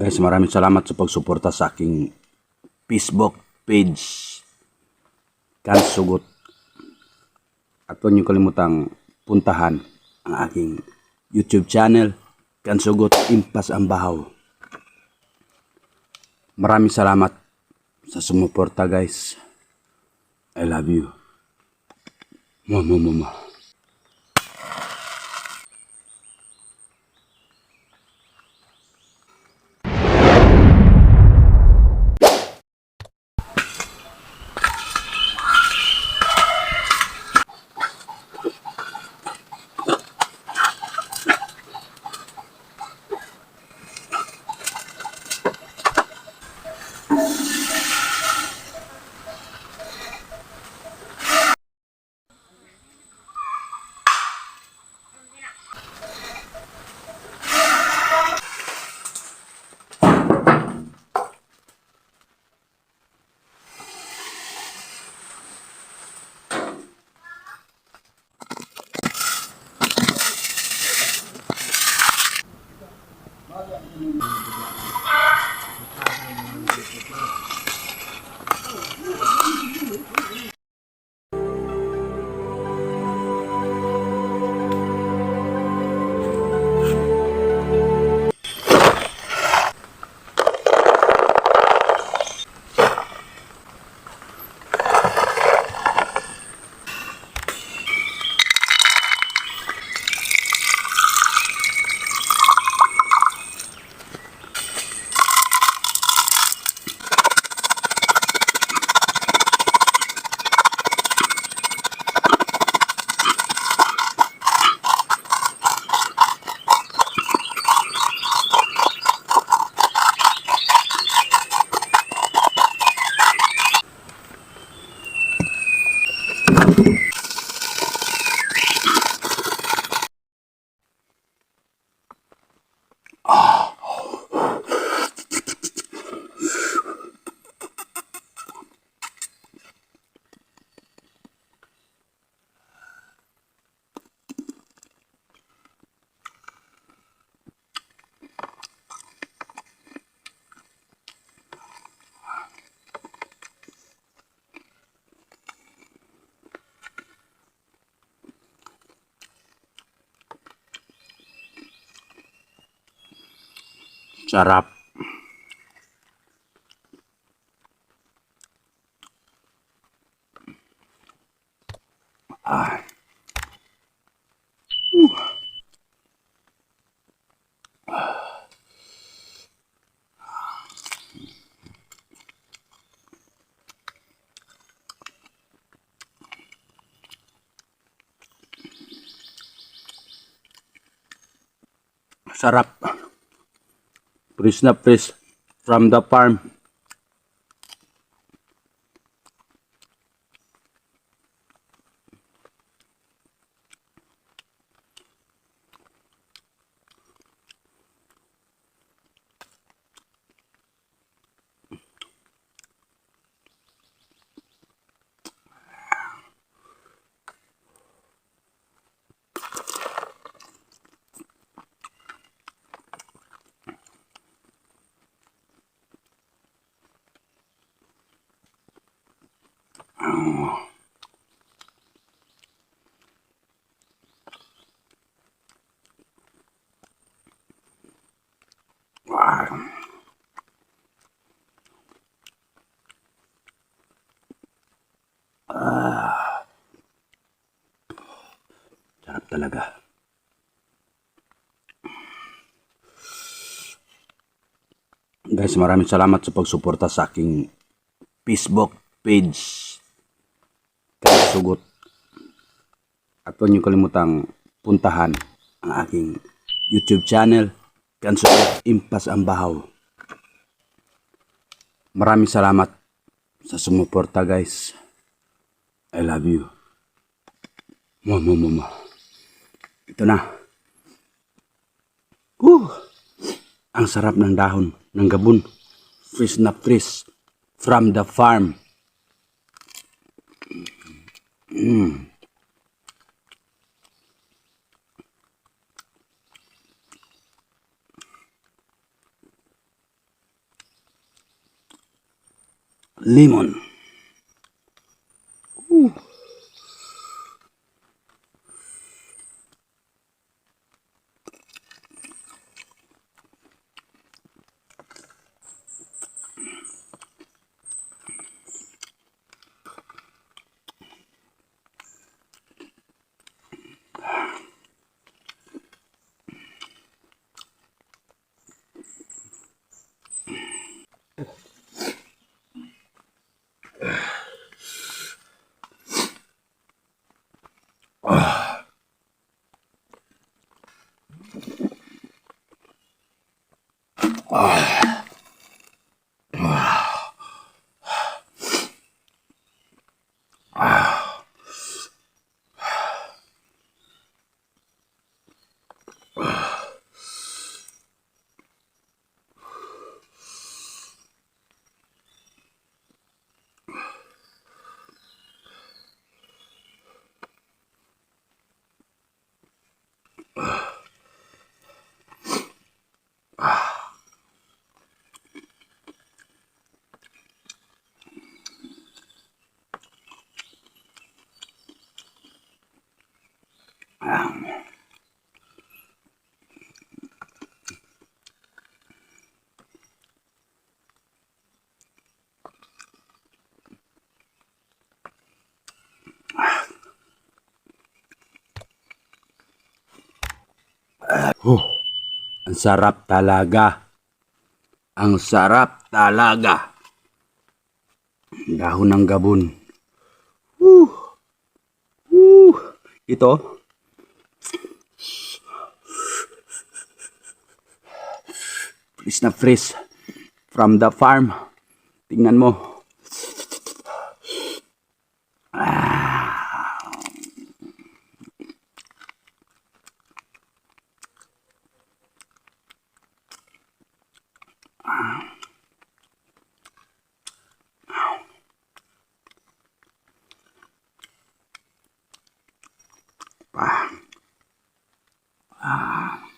Guys, maraming salamat sa pagsuporta sa aking Facebook page, Kansugot. At huwag niyo kalimutang puntahan ang aking YouTube channel, Kansugot Impas ang Bahaw. Maraming salamat sa sumuporta, guys. I love you. Mama, mama. Sarap. Ah. Sarap. Fresh na fresh from the farm. Wow. Ah. Sarap talaga. Guys, maraming salamat sa pagsuporta sa aking Facebook page, Kasugot. At huwag niyo kalimutang puntahan ang aking YouTube channel, Kansugot Impas ang Bahaw. Maraming salamat sa sumuporta, guys. I love you. Mama, mama. Ito na. Woo! Ang sarap ng dahon ng gabon. Fresh na fresh from the farm. Lemon. Woo. Huh. Ang sarap talaga. Ang sarap talaga. Dahon ng gabon. Woo! Woo! Ito. Fresh na fresh from the farm. Tingnan mo. Ah. Ah. Ah.